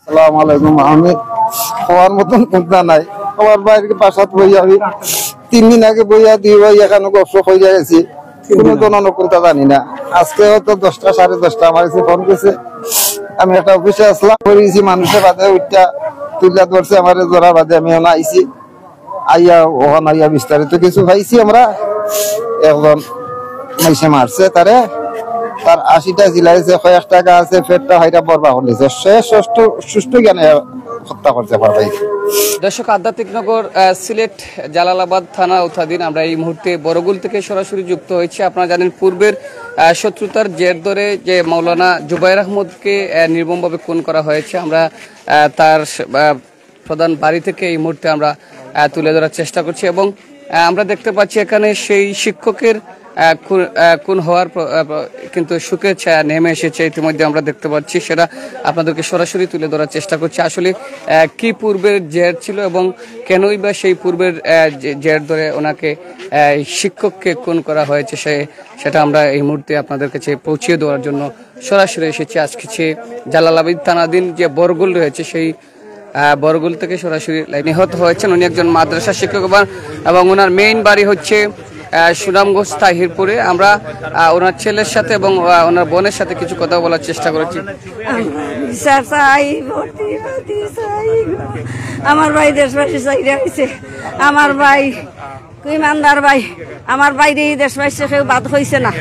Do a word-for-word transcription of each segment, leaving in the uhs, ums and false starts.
আসসালামু আলাইকুম। আমি হওয়ার মতন কুন্তা নাই। আমার ভাইর বাসাত বইয়া আমি তিন দিন আগে বইয়া দুই ভাই এখানো গল্প কইয়া গেছি। কোনো ধরনের কুন্তা জানি না। আজকে হয়তো দশটা, সাড়ে দশটা আমার কাছে ফোন করছে। আমি একটা অফিসে আসলাম, করেছি মানুষের বাদে উঠটা তুলিয়া ধরছে আমার জোড়া বাদে আমি এখন আইছি। আইয়া ওখানে আইয়া বিস্তারিত কিছু পাইছি আমরা। একজন মাইসে মারছে তারে, তার আশিটা জিলাইছে, কয়েক টাকা আছে, পেটটা হাইটা বরবা হলেছে। সে সুষ্ঠু, সুষ্ঠু জ্ঞানে হত্যা করছে আমার ভাই। দর্শক, আধ্যাত্মিক নগর, আহ, সিলেট জালালাবাদ থানা আওতাধীন। আমরা এই মুহূর্তে বড়গুল থেকে সরাসরি যুক্ত হয়েছি। আপনারা জানেন, পূর্বের আহ, শত্রুতার জের ধরে যে মৌলানা জুবায়ের আহমদকে আহ, নির্মমভাবে খুন করা হয়েছে। আমরা আহ, তার আহ, প্রধান বাড়ি থেকে এই মুহূর্তে আমরা আহ, তুলে ধরার চেষ্টা করছি এবং আহ, আমরা দেখতে পাচ্ছি এখানে সেই শিক্ষকের আহ, খুন আহ, খুন হওয়ার প্র- আহ, প্র- কিন্তু শোকের ছায়া নেমে এসেছে। ইতিমধ্যে আমরা দেখতে পাচ্ছি, সেটা আপনাদেরকে সরাসরি তুলে ধরার চেষ্টা করছি। আসলে আহ, কি পূর্বের জের ছিল এবং কেনই বা সেই পূর্বের আহ, জে- জের ধরে ওনাকে আহ, শিক্ষককে খুন করা হয়েছে, সে সেটা আমরা এই মুহূর্তে আপনাদের কাছে পৌঁছিয়ে দেওয়ার জন্য সরাসরি এসেছি। আজকে সে জালালাবাদ থানাধীন যে বড়গুল রয়েছে, সেই আহ, বড়গুল থেকে সরাসরি লাইভ। নিহত হয়েছেন উনি একজন মাদ্রাসা শিক্ষক এবং, এবং ওনার মেইন বাড়ি হচ্ছে আহ, সুনামগঞ্জ তাহিরপুরে। আমরা আহ, ওনার ছেলের সাথে এবং আহ, ওনার বোনের সাথে কিছু কথা বলার চেষ্টা করেছি। বিচার চাই, ভর্তি ভর্তি চাই গো। আমার ভাই দেশবাসী চাইরা আইছে। আমার ভাই, ইমানদার ভাই, আমার ভাইরে এই দেশবাসী কেউ বাদ হইছে না।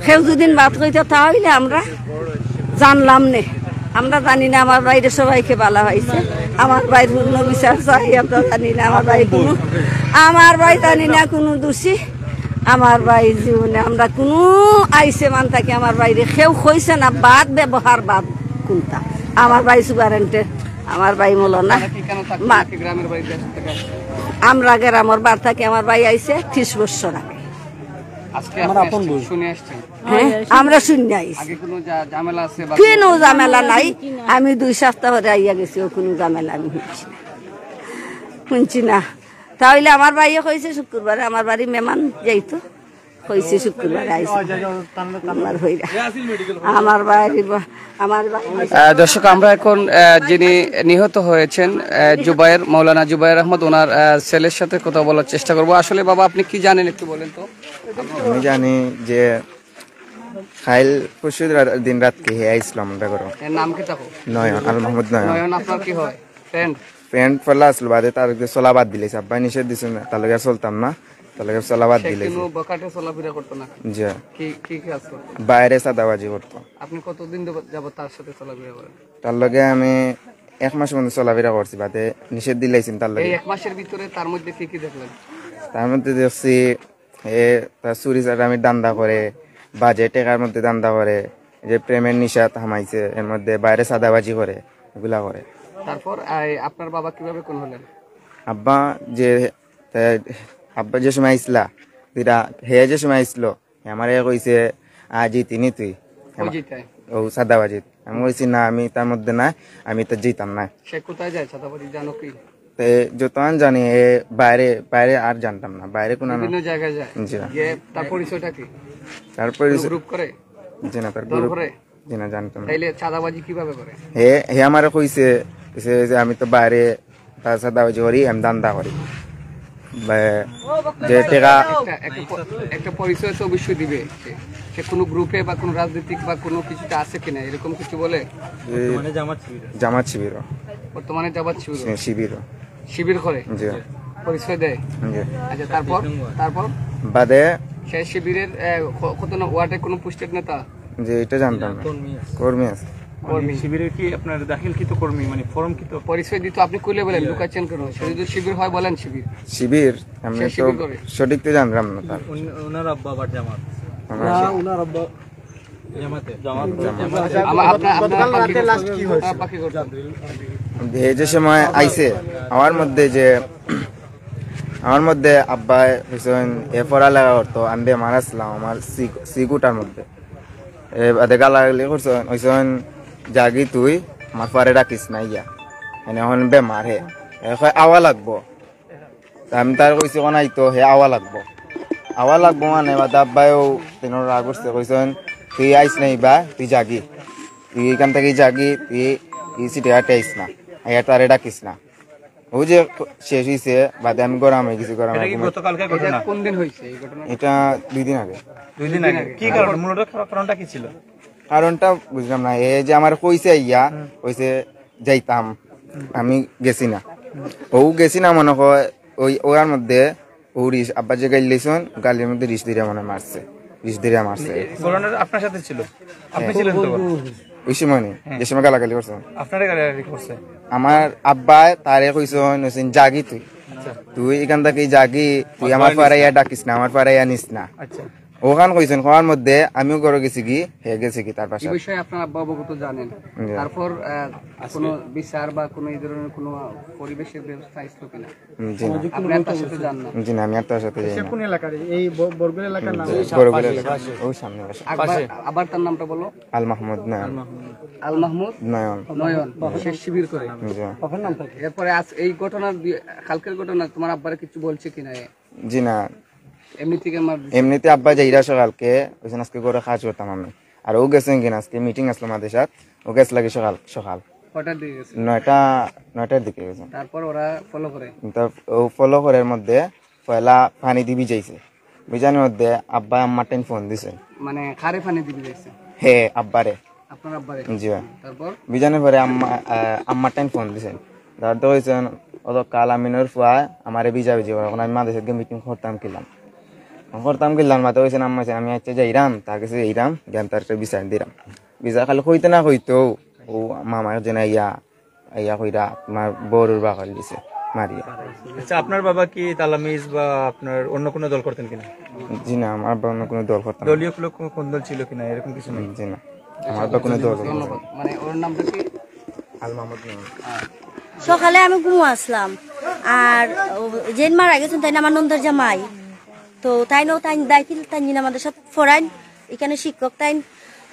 কেউ যদি বাদ হইতো, তাহলে আমরা জানলাম নে। আমরা জানি না আমার ভাইরে সবাইকে বালা পাইছে। আমার ভাইর পূর্ণ বিচার চাই। আমরা জানি না আমার ভাই কোনো, আমার ভাই জানি না কোনো দোষী। আমার ভাই জীবনে আমরা কোনো আইসে মান থাকি আমার ভাইরে কেউ কইছে না বাদ ব্যবহার বাদ কোনটা। আমার ভাই সুগারেন্টে, আমার ভাই মৌলানা। কি কেন থাকতেন? মা- নাকি গ্রামের বাড়িতে আসতে থাকা? আমরা গ্রামের বার থাকি আমার ভাই আইছে ত্রিশ বছর আগে। আজকে আপনি আসছেন, শুনে আসছেন। হ্যাঁ, আমরা শুনি আইছি। আগে কোনো যা- ঝামেলা আছে বা কোনো ঝামেলা নাই। আমি দুই সপ্তাহ ধরে আইয়া গেছি, ও কোনো ঝামেলা আমি শুনছি না, শুনছি না। তাহলে আমার ভাইয়ে কইছে শুক্রবারে আমার বাড়ি মেহমান যাইতো, কইছে শুক্রবারে আইছে। আমার হইরা, আমার বাড়ি, আমার বাড়ি। আহ, দর্শক, আমরা এখন আহ, যিনি নিহত হয়েছেন আহ, জুবায়ের, মৌলানা জুবায়ের আহমদ, ওনার আহ, ছেলের সাথে কথা বলার চেষ্টা করব। আসলে বাবা, আপনি কি জানেন একটু বলেন তো। আমি জানি যে কাইল পরশু রা- দিন রাতকে হে আইছিল আমরা ঘরো। এর নাম কি থাকো? নয়ন, আল মাহমুদ নয়ন। নয়ন আপনার কি হয়? ফ্রেন্ড? ফ্রেন্ড ফেলা আসলো বাদে তার লগে চলা বাদ দিলাইছে, আব্বায় নিষেধ দিছে না, তার লগে চলতাম না, তার লগে চলা বাদ সে দিলাইছে। কোনো বখাটে চলাফেরা করতো না? যে কি কি কাজ করতো? বাইরে চাঁদাবাজি করতো। আপনি কতদিন যাবত তার সাথে চলাফেরা করেন? তার লগে আমি এক মাস মতো চলাফেরা করছি, বাদে নিষেধ দিলাইছেন তার এই লগে। এক মাসের ভিতরে তার মধ্যে কি কি দেখলেন? তার মধ্যে দেখছি এ তার চুরি চাটামির ধান্দা করে, বাজে টেকার মধ্যে ধান্দা করে, যে প্রেমের নিশাত হামাইছে, এর মধ্যে বাইরে চাঁদাবাজি করে, এগুলা করে। তারপর আহ, আপনার বাবা কিভাবে খুন হলেন? আব্বা যে তে, আব্বা যে সময় আইসলা, দিরা হে যে সময় আইসলো, হে আমারে কইছে, "আ, জিতিনি তুই।" ওই জিতায়। ও চাঁদাবাজিত। আমি কইছি, "না, আমি তার মধ্যে না, আমি তো জিতাম না।" সে কোথায় যায় চাঁদাবাজি জানো কি? তে যতক্ষণ জানি, এ বাইরে, বাইরে আর জানতাম না, বাইরে কোনো বিভিন্ন জায়গায় যায়। জি। গিয়ে তার পরিচয়টা কি? তারপরে গ্রুপ করে? জি না, তার দল গ্রুপ করে? জি না, জানতাম না। তাইলে চাঁদাবাজি কিভাবে করে? হে, হে আমারে কইছে, কইছে যে আমি তো বাইরে তার চাঁদাবাজি করি, আমি ধান্দা করি। বা-, যে টেকা একটা একটা প- একটা পরিচয় তো অবশ্যই দিবে। সে- সে কোনো গ্রুপে বা কোনো রাজনৈতিক বা কোনো কিছুতে আছে কিনা, এরকম কিছু বলে? এই মানে জামাত শিবির। জামাত শিবির। বর্তমানে জামাত শিবির? শি-, শিবির। শিবির করে? জি। পরিচয় দেয়? জি। আচ্ছা, তারপর? তারপর? বাদে সে শিবিরের আহ, ক- কত ন- ওয়ার্ডে কোনো পোস্টেড নেতা? যে এটা জানতাম না। কর্মী আছে। কর্মী আছে। কর্মী। শিবিরের কি আপনার দাখিল কি তো কর্মী, মানে ফর্ম কি তো? পরিচয় দিতে আপনি খুলে বলেন, লুকাচ্ছেন কেন? সে যদি শিবির হয়, বলেন শিবির। শিবির, আমি সে তো শিবির করে। সঠিক তো জানলাম না তার। উনি- ওনার আব্বা আবার জামাত। আমার জামাতে। জামাত। আমা- আপনার আপনার আব্বা কি করতেন? আপনার আব্বা কি করতেন? হে যে সময় আইছে, আমার মধ্যে যে, আমার মধ্যে আব্বায় কইছইন, এ পড়ালেখা করতো, আমি বেমার আসলাম, আমার সিক-, সিকুটার মধ্যে। এ বাদে গালাগালি করছইন, কইছইন, "যাগি তুই, আমার পরে ডাকিস না ইয়া। মানে এখন বেমার হে।" এ কয়, "আওয়া লাগবো।" তা আমি তার কইছি, "কোন আইতো, হে আওয়া লাগবো।" আওয়া লাগবো মানে বাদে আব্বায়ও তিনর রাগ উঠছে, কইছইন, "তুই আইস না ইবা, তুই যাগি। তুই এখান থেকে যাগি, তুই এই সিটে আর আইস না, আর তারে ডাকিস না। ও যে শেষ হইছে, বাদে আমি গরম হয়ে গেছি, গরম এটা কি হয়ে ঘুমাই- গতকালকার ঘটনা? কোন দিন হয়েছে এই ঘটনা? এটা দুই দিন আগে। দুই দিন আগে। কি কারণ? মূলত কারণটা কি ছিল? কারণটা বুঝলাম না। এ যে আমার কইছে ইয়া, কইছে যাইতাম, আমি গেছি না। ও গেছি না মনে হয়, ওই ওয়ার মধ্যে ও রিস আব্বা যে গাইল দিয়েছেন, গালির মধ্যে রিস ধরে মনে হয় মারছে, রিস ধরে মারছে। ঘটনাটা আপনার সাথে ছিল? আপনি ছিলেন তো? ওই সময় নেই, যে সময় গালাগালি করছেন। আপনারে গালাগালি করছে? আমার আব্বায় তারে কইছেন, "হোসেন, যাগি তুই, আচ্ছা। তুই এখান থেকে যাগি, তুই আমার ফারাইয়া ডাকিস না, আমার ফারাইয়া নিস না।" আচ্ছা। ওখান কইছেন, কওয়ার মধ্যে আমিও ঘরে গেছি কি, হে গেছি কি তার পাশে। এই বিষয়ে আপনার আব্বা অবগত জানেন? জি। তারপর, আহ, কোনো বিচার বা কোনো এই ধরনের কোনো পরিবেশের ব্যবস্থা আসলো কিনা? জি না। আপনি আর তার সাথে যান না? জি না, আমি আর তার সাথে যাই না। কোন এলাকার? এই ব-, বরগুল এলাকার নাম? জি, বরগুল এলাকা। ওই সামনে বাসা। আবার, আবার তার নামটা বলো। আল মাহমুদ নয়ন। আল মাহমুদ নয়ন। নয়ন। শেষ শিবির করে। জি। এরপরে আজ এই ঘটনার বি-, কালকের ঘটনা তোমার আব্বারে কিছু বলছে কিনা? জি না। এমনি থেকে আমার এমনিতে আব্বা যাইরা সকালকে, ওই জন্য আজকে ঘরে কাজ করতাম আমি। আর ও গেছেন কিনা, আজকে মিটিং আসলো মাদ্রাসাত, ও গেছে লাগে সকাল সকাল। কটার দিকে গেছে? নয়টা, নয়টার দিকে গেছে। তারপর ওরা ফলো করে? তো ও ফলো করার মধ্যে পয়লা পানি দি ভিজাইছে। ভিজানোর মধ্যে আব্বা আম্মার টাইম ফোন দিছে। মানে কারে পানি দি ভিজাইছে? হে, আব্বারে। আপনার আব্বারে? জি ভাই। তারপর? ভিজানোর পরে আম্মা, আহ, আম্মার টাইম ফোন দিছে। তারপর তো কইছেন, "অত কাল আমিনর ফুয়া আমারে ভিজা ভিজি করে, এখন আমি মাদ্রাসাত গিয়া মিটিং করতাম কিলাম।" করতাম কিলাম, মাতে কইছেন, "আম্মা, আমি আচ্ছা যাইরাম, তার কাছে যাইরাম, জ্ঞান তার একটা বিচার দিরাম।" বিচার খালি কইতে না কইতো, ও মামার জন্য ইয়া, ইয়া কইরা, আমার বড়ুর বাকল দিছে, মারিয়া। আচ্ছা, আপনার বাবা কি তালামিজ বা আপনার অন্য কোনো দল করতেন কিনা? জি না, আমার বাবা অন্য কোনো দল করতেন না। দলীয় কোনো, কোন, কোন দল ছিল কিনা, এরকম কিছু নেই? জি না, আমার বাবা কোনো দল করতেন না। ধন্যবাদ। মানে, ওর নামটা কি? আল মাহমুদ নয়ন। সকালে আমি ঘুমো আসলাম, আর ও, যেন মারা গেছেন, তাই না আমার নন্দর জামাই। তো তাই না, তাই দায়িত্ব, তাই নিয়ে আমাদের সাথে ফরাইন, এখানে শিক্ষক তাইন।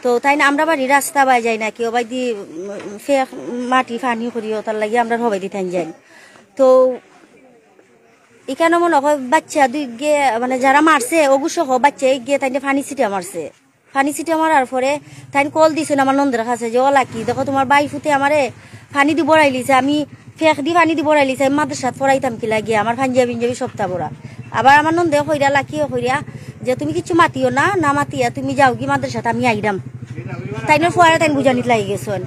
তো তাইন আমরা বাড়ি রাস্তা বাই যাই নাকি, ও বাই দি, উম, ফেক মাটি পানি করি, ও তার লাগি আমরা হবাই দি তাইন যাই। তো এখানে মনে হয় বাচ্চা দুই গে, মানে যারা মারছে, ওগু সহ বাচ্চা এক গে তাইন পানি ছিটা মারছে। পানি ছিটা মারার পরে তাইন কল দিছেন আমার নন্দর কাছে যে, "ও লাকি, দেখো তোমার ভাই ফুতে আমারে পানি দি বড়াই লিছে, আমি ফেক দি পানি দি বড়াই লিছে, আমি মাদ্রাসাত পড়াইতাম কি লাগিয়া, আমার পাঞ্জাবি ইঞ্জাবি সপ্তাহ পড়া।" আবার আমার নন্দে কইরা, লাকিও কইরা যে, "তুমি কিচ্ছু মাতিও না, না মাতিয়া তুমি যাও কি মাদ্রাসাত, আমি আইরাম।" তাইনর ফুয়ারে তাইন বুঝানিত লাগি গেছেন।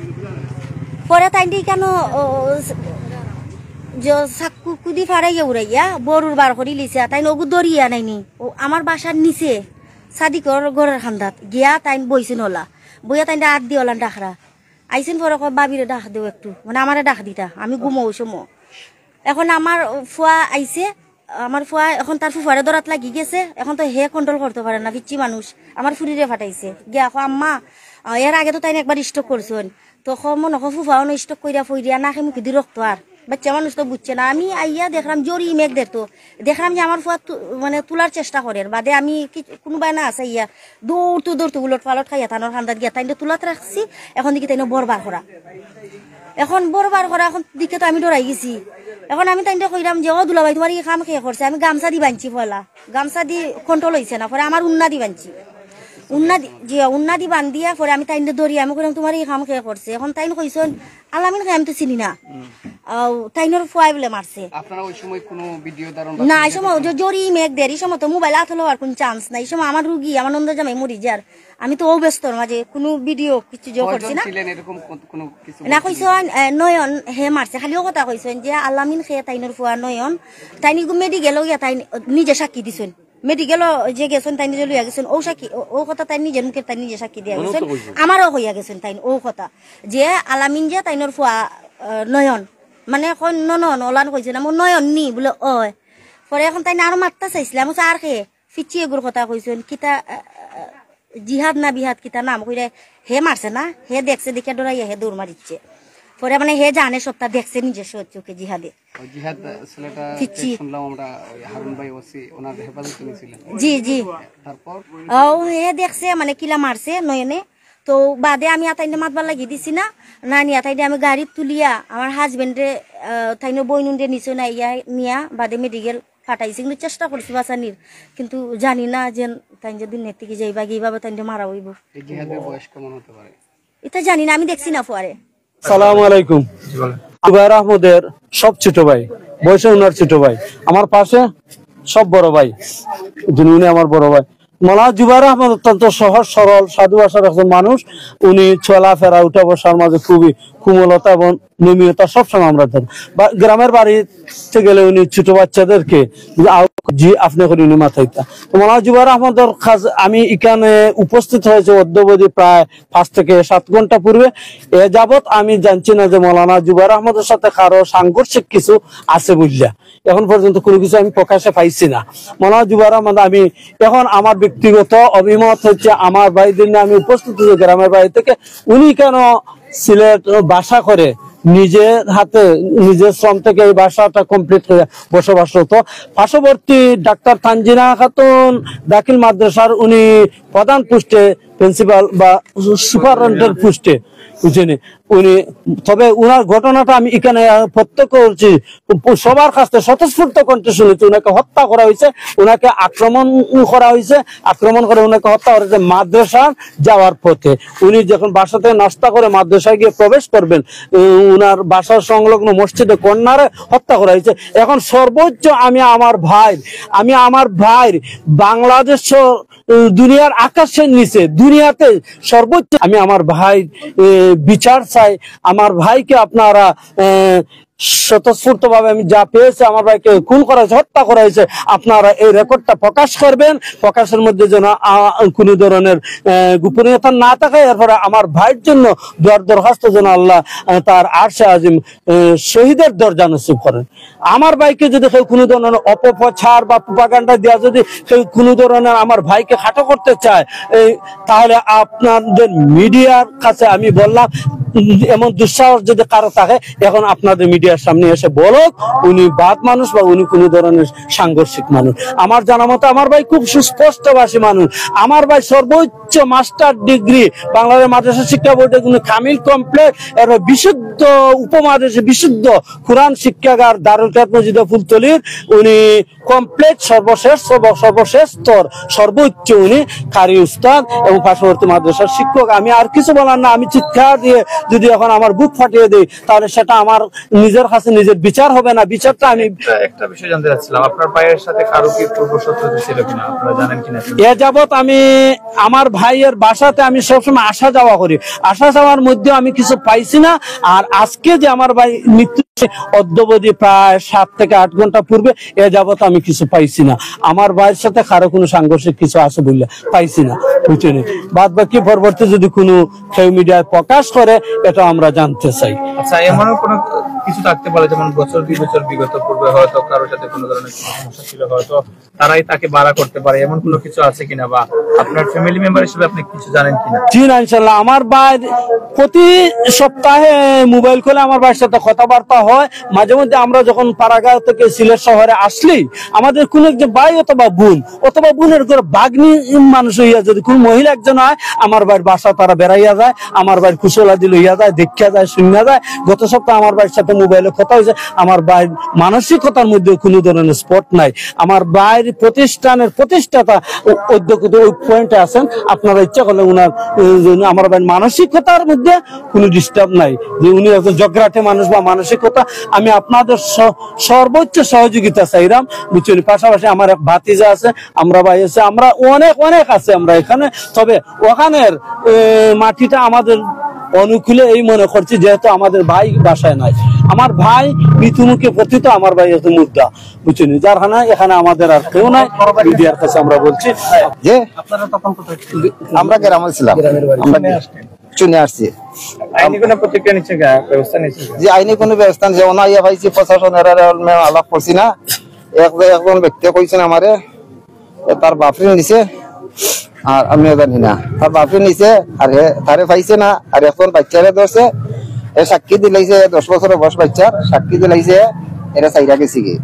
পরে তাইন দি কেন, ও, ও, যে চাক্কু কুদি ফারাইয়া উড়াইয়া বড়ুর বার করি লিছে, তাইন ওগু দরিয়া নাইনি। ও আমার বাসার নিচে সাদিকর ঘরের খান্দাত গিয়া তাইন বইছেন ওলা। বইয়া তাইন হাত দি ওলান ডাকরা। আইছেন পরে কয়, "ভাবিরে ডাক দেও একটু।" মানে আমারে ডাক দিতা, আমি ঘুমো ওই সময়। এখন আমার ফুয়া আইছে, আমার ফুয়া এখন তার ফুফারে ধরাত লাগি গেছে, এখন তো হে কন্ট্রোল করতে পারে না, পিচ্ছি মানুষ, আমার ফুরিরে ফাটাইছে। গিয়া কয়, "আম্মা, আহ, এর আগে তো তাইন একবার স্ট্রোক করছেন।" তো ক-, মনে কয় ফুফাও না স্ট্রোক কইরা ফইরিয়া নাকে মুখে দি রক্ত আর। বাচ্চা মানুষ তো বুঝছে না। আমি আইয়া দেখলাম জরি মেঘ দের তো। দেখলাম যে আমার ফুয়া তু-, মানে তুলার চেষ্টা করের। বাদে আমি কি, কুনুবায় না আছে ইয়া, দৌড়তে দৌড়তে উলট পালট খাইয়া তানর খান্দাত গিয়া তাইনরে তুলাত রাখছি। এখন দেখি তাইন বড় বার করা। এখন বড় বার করা, এখন দেখে তো আমি ডরাই গেছি। এখন আমি তাইনরে কইলাম যে, "ও দুলাভাই, তোমার ই কাম কে করছে?" আমি গামছা দি বানছি পয়লা। গামছা দি কন্ট্রোল হইছে না, পরে আমার উন্না দি বানছি। উন্না দি, জি, উন্না দি বান্ধিয়া পরে আমি তাইনরে ধরি, আমি কইলাম, "তোমার ই কাম কে করছে?" এখন তাইন কইছইন, "আলামিন কে আমি তো চিনি না।" আও, তাইনর ফুয়ায় বলে মারছে। আপনারা ওই সময় কোনো ভিডিও ধারণ বা না, এই সময় যে জরি মেঘ দের, এই সময় তো মোবাইল আত লওয়ার কোনো চান্স নাই। এই সময় আমার রুগী, আমার নন্দর জামাই মরি যার, আমি তো অউ ব্যস্তর মাঝে কোনো ভিডিও কিছু যে করছি কয়জন না। ছিলেন এরকম কোন-, কোনো কিছু না, বলছেন? কইছইন, এ, নয়ন হে মারছে, খালি ও কথা কইছইন যে আলামিন কে তাইনর ফুয়া নয়ন, তাইন ইগু মেডিকেলও গিয়া তাইন নিজে সাক্ষী দিছইন। মেডিকেলও যে গেছইন, তাইন নিজে লইয়া গেছইন, ও সাক্ষী, ও, ও কথা তাইন নিজের মুখে তাইন নিজে সাক্ষী দিয়া গেছইন। আমারও কইয়া গেছইন তাইন ও কথা, যে আলামিন যে তাইনর ফুয়া, আহ, নয়ন, মানে কইন ন-, নয়ন, ওলান কইছে না, মো নয়ন নি, বলে ওয়। পরে এখন তাইন আরো মারতা চাইছিলাম, আর কে? ফিচ্ছি এগুর কথা কইছইন, কিতা, আহ, আহ, জিহাদ না বিহাদ কিতা নাম কইরা, হে মারছে না, হে দেখছে, দেখিয়া ডরাইয়া হে দৌড় মারিচ্ছে। পরে মানে হে জানে সবটা, দেখছে নিজের চোখে জিহাদে। ওই জিহাদ, আহ, ছেলেটা ফিচ্ছি। শুনলাম আমরা ওই হারুন ভাই ওসি, ওনার হেফাজতে নিয়েছিলেন। জি, জি। তারপর? ও, হে দেখছে মানে কিলা মারছে নয়নে। তো বাদে আমি আতাইনে মাতবার লাগি দিছি না, না নিয়া তাইনে আমি গাড়িত তুলিয়া আমার হাজবেন্ডে, আহ, তাইনে বইনুন্ডে নিচে না ইয়া নিয়া বাদে মেডিকেল পাঠাইছি, কিন্তু চেষ্টা করছি বাঁচানির, কিন্তু জানি না যে তাই যে দুনিয়া থেকে যাইবা গিয়ে বাবা তাইনে মারা হইব। এই জিহাদের বয়স কেমন হতে পারে? এটা জানি না, আমি দেখছি না ফুয়ারে। সালাম আলাইকুম। জুবাইর আহমদের সব ছোট ভাই, বয়সে ওনার ছোট ভাই, আমার পাশে সব বড় ভাই, যিনি উনি আমার বড় ভাই। মৌলানা জুবাইর আহমদ অত্যন্ত সহজ সরল সাধু ভাষার একজন মানুষ। উনি চলাফেরা উঠা বসার মাঝে খুবই কোমলতা এবং নমনীয়তা সবসময় আমরা দেখি। বা গ্রামের বাড়িতে গেলে উনি ছোট বাচ্চাদেরকে "আও জি, আপনি" করে উনি মাথাইতা। তো মৌলানা জুবাইর আহমদের কাছে আমি এখানে উপস্থিত হয়েছে অদ্যাবধি প্রায় পাঁচ থেকে সাত ঘন্টা পূর্বে। এ যাবৎ আমি জানছি না যে মৌলানা জুবাইর আহমদের সাথে কারো সাংঘর্ষিক কিছু আছে বুঝলা। এখন পর্যন্ত কোনো কিছু আমি প্রকাশ্যে পাইছি না। মৌলানা জুবাইর আহমদ, আমি এখন আমার ব্যক্তিগত অভিমত হচ্ছে, আমার ভাইদের নিয়ে আমি উপস্থিত হয়েছি গ্রামের বাড়ি থেকে। উনি কেন সিলেট বাসা করে নিজের হাতে, নিজের শ্রম থেকে এই বাসাটা কমপ্লিট করে বসবাসরত? পার্শ্ববর্তী ডাক্তার তানজিনা খাতুন দাখিল মাদ্রাসার উনি প্রধান পোস্টে, প্রিন্সিপাল বা সুপারিনটেন্ডেন্ট পোস্টে, বুঝছেন? উনি, তবে উনার ঘটনাটা আমি এখানে, আহ, প্রত্যক্ষ করছি, সবার কাছে স্বতঃস্ফূর্ত কণ্ঠে শুনেছি। ওনাকে হত্যা করা হয়েছে, ওনাকে আক্রমণ করা হয়েছে, আক্রমণ করে ওনাকে হত্যা করা হয়েছে মাদ্রাসা যাওয়ার পথে। উনি যখন বাসা থেকে নাস্তা করে মাদ্রাসায় গিয়ে প্রবেশ করবেন, উম, ওনার বাসার সংলগ্ন মসজিদে কর্নারে হত্যা করা হয়েছে। এখন সর্বোচ্চ আমি আমার ভাইর, আমি আমার ভাইর বাংলাদেশ সহ, উম, দুনিয়ার আকাশের নিচে, দুনিয়াতে সর্বোচ্চ আমি আমার ভাইর, এ, বিচার চাই। আমার ভাইকে আপনারা, এ, স্বতঃস্ফূর্তভাবে আমি যা পেয়েছি, আমার ভাইকে খুন করা হয়েছে, হত্যা করা হয়েছে, আপনারা এই রেকর্ডটা প্রকাশ করবেন। প্রকাশের মধ্যে যেন, আ, কোনো ধরনের, এ, গোপনীয়তা না থাকে। এরপরে আমার ভাইর জন্য দোয়ার দরখাস্ত যেন আল্লাহ, এ, তার আরশে আজিম, এ, শহীদের দরজা নসিব করেন। আমার ভাইকে যদি কেউ কোনো ধরনের অপপ্রচার বা প্রোপাগান্ডা দিয়া যদি কেউ কোনো ধরনের আমার ভাইকে খাটো করতে চায়, এই, তাহলে আপনাদের মিডিয়ার কাছে আমি বললাম, উম, এমন দুঃসাহস যদি কারো থাকে, এখন আপনাদের মিডিয়ার সামনে এসে বলুক, উনি বাদ মানুষ বা উনি কোনো ধরনের সাংঘর্ষিক মানুষ। আমার জানা মতো আমার ভাই খুব সুস্পষ্টভাষী মানুষ। আমার ভাই সর্বোচ্চ মাস্টার ডিগ্রি বাংলাদেশ মাদ্রাসা শিক্ষা বোর্ডে উনি কামিল কমপ্লিট, এর বিশুদ্ধ উপমহাদেশে বিশুদ্ধ কোরআন শিক্ষাগার দারুল কিরাত মসজিদে ফুলতলির উনি কমপ্লিট সর্বশেষ সর্ব-, সর্বশেষ স্তর, সর্বোচ্চ উনি কারি উস্তাদ এবং পার্শ্ববর্তী মাদ্রাসার শিক্ষক। আমি আর কিছু বলার না, আমি চিৎকার দিয়ে যদি এখন আমার বুক ফাটিয়ে দেই, তাহলে সেটা আমার নিজের কাছে নিজের বিচার হবে না। বিচারটা আমি একটা, একটা বিষয় জানতে চাচ্ছিলাম, আপনার ভাইয়ের সাথে কারো কি পূর্ব শত্রুতা ছিল কিনা, আপনারা জানেন কিনা? এ যাবৎ আমি আমার ভাইয়ের বাসাতে আমি সবসময় আসা যাওয়া করি, আসা যাওয়ার মধ্যে আমি কিছু পাইছি না। আর আজকে যে আমার ভাই মৃত্যু, অদ্যবধি প্রায় সাত থেকে আট ঘন্টা পূর্বে, এ যাবৎ আমি কিছু পাইছি না। আমার ভাইয়ের সাথে কারো কোনো সাংঘর্ষিক কিছু আছে বললে পাইছি না, বুঝছেন? বাদ বাকি পরবর্তী যদি কোনো কেউ মিডিয়ায় প্রকাশ করে, এটা আমরা জানতে চাই। আচ্ছা, এমনও কোনো কিছু থাকতে পারে, যেমন বছর দুই বছর বিগত পূর্বে হয়তো কারোর সাথে কোনো ধরনের কোনো সমস্যা ছিল, হয়তো তারাই তাকে বাড়া করতে পারে, এমন কোনো কিছু আছে কিনা, বা আপনার ফ্যামিলি মেম্বার হিসেবে আপনি কিছু জানেন কিনা? জি না, ইনশাল্লাহ। আমার ভাই প্রতি সপ্তাহে মোবাইল কলে আমার ভাইয়ের সাথে কথাবার্তা হয়। মাঝে মধ্যে আমরা যখন পাড়াগাঁও থেকে সিলেট শহরে আসলি, আমাদের কোনো একজন ভাই অথবা বোন অথবা বোনের ঘরে ভাগ্নি মানুষ হইয়া যদি কোনো মহিলা একজন হয়, আমার ভাইয়ের বাসা তারা বেড়াইয়া যায়, আমার ভাইয়ের কুশলাদি লইয়া যায়, দেখিয়া যায়, শুনিয়া যায়। গত সপ্তাহে আমার ভাইয়ের সাথে মোবাইলে কথা হয়েছে। আমার ভাইয়ের মানসিকতার মধ্যে কোনো ধরনের স্পট নাই। আমার ভাইয়ের প্রতিষ্ঠানের প্রতিষ্ঠাতা অ-, অধ্যক্ষ তো ওই পয়েন্টে আছেন, আপনারা ইচ্ছা করলে ওনার, উম, আমার ভাইয়ের মানসিকতার মধ্যে কোনো ডিস্টার্ব নাই, যে উনি একজন ঝগড়াটে মানুষ বা মানসিকতা। আমি আপনাদের স-, সর্বোচ্চ সহযোগিতা চাইলাম, বুঝছেন? পাশাপাশি আমার এক ভাতিজা আছে, আমরা ভাই আছে, আমরা অনেক অনেক আছে আমরা এখানে। তবে ওখানের, এ, মাটিটা আমাদের অনুকূলে এই মনে করছি, যেহেতু আমাদের ভাই বাসায় নাই। আমার ভাই মৃত্যুমুখে পতিত, আমার ভাই একজন মুর্দা, বুঝছেন? যার কারণে এখানে আমাদের আর কেউ নাই। মিডিয়ার কাছে আমরা বলছি যে আপনারা তখন কোথায় ছিলেন? আমরা গ্রামে ছিলাম। আমরা শুনে আসছি। আইনি কোনো প্রতিক্রিয়া নিচ্ছে কি? ব্যবস্থা নিচ্ছে কি? যে আইনি কোনো ব্যবস্থা নিচ্ছে, ওনা ইয়া পাইছি, প্রশাসন এরা আলাপ করছি না। এক-, একজন ব্যক্তি কইছেন আমারে, এ তার বাপরে নিছে, আর আমিও জানি না। তার বাপরে নিছে, আর হে তারে পাইছে না, আর এখন বাচ্চারে ধরছে। এ সাক্ষী দিলাইছে, দশ বছরের বয়স বাচ্চার সাক্ষী দিলাইছে, এরা চাইরা গেছে কি।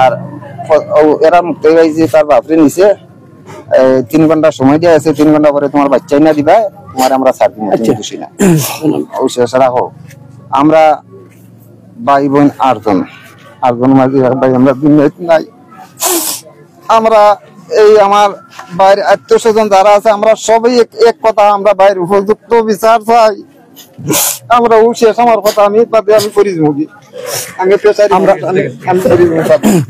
আর প-, ও, এরা মুক্তি পাইছে, তার বাপরে নিছে, এ, তিন ঘন্টা সময় দেওয়া আছে, তিন ঘন্টা পরে তোমার বাচ্চাই না দিবা, তোমার আমরা ছাড় দিব, তুমি আচ্ছা। খুশি না। ও শেষ রাখো। আমরা ভাই বোন আটজন, আটজন মাঝে এক ভাই, আমরা দুনিয়াতে নাই। আমরা এই আমার ভাইয়ের আত্মীয় স্বজন যারা আছে, আমরা সবাই এক, এক কথা, আমরা ভাইয়ের উপযুক্ত বিচার চাই। আমরা ও শেষ, আমার কথা আমি বাদে আমি করি দিব কি? আমি পেশারি আমরা মানুষ, আমি, আমি করি দিব বাদে।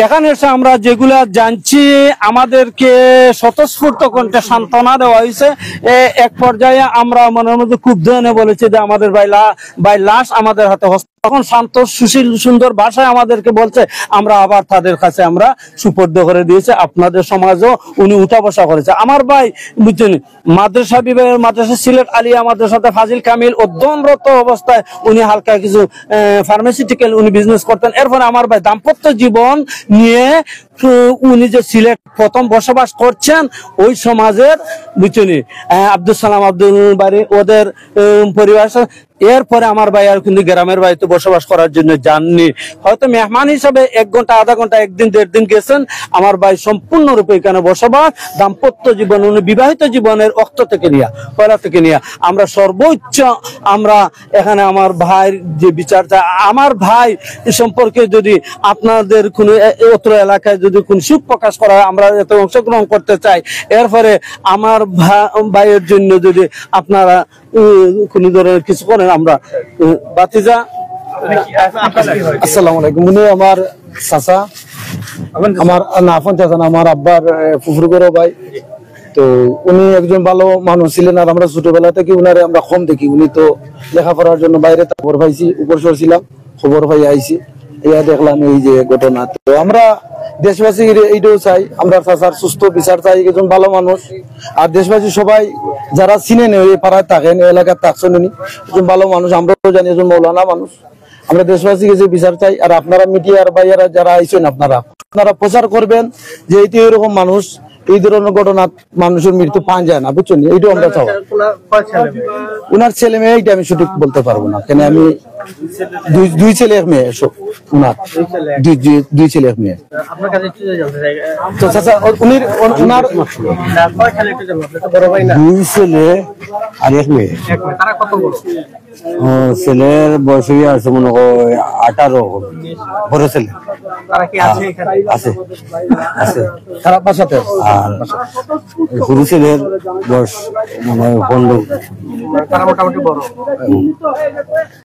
এখানে এসে আমরা যেগুলা জানছি, আমাদেরকে স্বতঃস্ফূর্ত কণ্ঠে সান্ত্বনা দেওয়া হয়েছে। এ, এক পর্যায়ে আমরা মনের মধ্যে ক্ষুব্ধ হয়ে বলেছি যে আমাদের ভাই লা-, ভাই লাশ আমাদের হাতে হস্ত-, তখন শান্ত সুশীল সুন্দর ভাষায় আমাদেরকে বলছে, আমরা আবার তাদের কাছে আমরা সুপর্দ করে দিয়েছি, আপনাদের সমাজও উনি উঠা বসা করেছে। আমার ভাই, বুঝছেন, মাদ্রাসা বিভাগের মাদ্রাসা সিলেট আলিয়া মাদ্রাসাতে ফাজিল কামিল অধ্যয়নরত অবস্থায় উনি হালকা কিছু ফার্মাসিউটিক্যাল উনি বিজনেস করতেন। এরপরে আমার ভাই দাম্পত্য জীবন নিয়ে, উম, উনি যে সিলেট প্রথম বসবাস করছেন ওই সমাজের, বুঝছেন, আহ, আব্দুল সালাম, আব্দুল বাড়ি, ওদের উম, পরিবার। এরপরে আমার ভাই আর কিন্তু গ্রামের বাড়িতে বসবাস করার জন্য যাননি। হয়তো মেহমান হিসাবে এক ঘন্টা, আধা ঘন্টা, একদিন, দেড় দিন গেছেন। আমার ভাই সম্পূর্ণরূপে এখানে বসবাস, দাম্পত্য জীবন, উনি বিবাহিত জীবনের অক্ত থেকে নিয়ে, পয়লা থেকে নিয়ে আমরা সর্বোচ্চ, আমরা এখানে আমার ভাইয়ের যে বিচার চাই, আমার ভাই সম্পর্কে যদি আপনাদের কোনো এ-, অত্র এলাকায় যদি কোনো শোক প্রকাশ করা হয়, আমরা এতে অংশগ্রহণ করতে চাই। এরপরে আমার ভা-, ভাইয়ের জন্য যদি আপনারা, উম, কোনো ধরনের কিছু করেন, আমরা, উম, ভাতিজা। আসসালামু আলাইকুম। উনি আমার চাচা, আমার না, আপন চাচা না, আমার আব্বার, এ, ফুফুর ঘরর ভাই। তো উনি একজন ভালো মানুষ ছিলেন, আর আমরা ছোটবেলা থেকে উনারে আমরা কম দেখি। উনি তো লেখাপড়ার জন্য বাইরে খবর পাইছি, উপর ছিলাম, খবর পাই আইছি, ইয়া দেখলাম এই যে ঘটনা। তো আমরা দেশবাসী এইটাও চাই, আমরা চাচার সুস্থ বিচার চাই, একজন ভালো মানুষ। আর দেশবাসী সবাই যারা চিনেন, এই পাড়ায় থাকেন, এই এলাকার থাকছেন উনি, একজন ভালো মানুষ, আমরাও জানি একজন মৌলানা মানুষ। আমরা দেশবাসীর কাছে বিচার চাই। আর আপনারা মিডিয়ার ভাইয়ারা যারা আইছেন, আপনারা আপনারা প্রচার করবেন যে এই তো এরকম মানুষ, এই ধরনের ঘটনা মানুষের মৃত্যু পাওয়া যায় না, বুঝছেন? এইটাও আমরা চাই। ওনার ছেলে মেয়ে, এটা আমি সঠিক বলতে পারবো না, কেন আমি দুই দুই ছেলে এক মেয়ে সব ওনার, দুই দুই- দুই ছেলে এক মেয়ে। তো চাচা, ও- উনি ওন- ওনার দুই ছেলে আর এক মেয়ে। ও, ছেলের বয়স হয়ে আছে মনে হয় আঠারো হবে। বড় ছেলে। তারা কি আছে এখানে? আছে, আছে। তারা বাসাতে আছে। আর হুরু ছেলের বয়স মনে হয় পনেরো। তারা মোটামুটি বড়। হুম।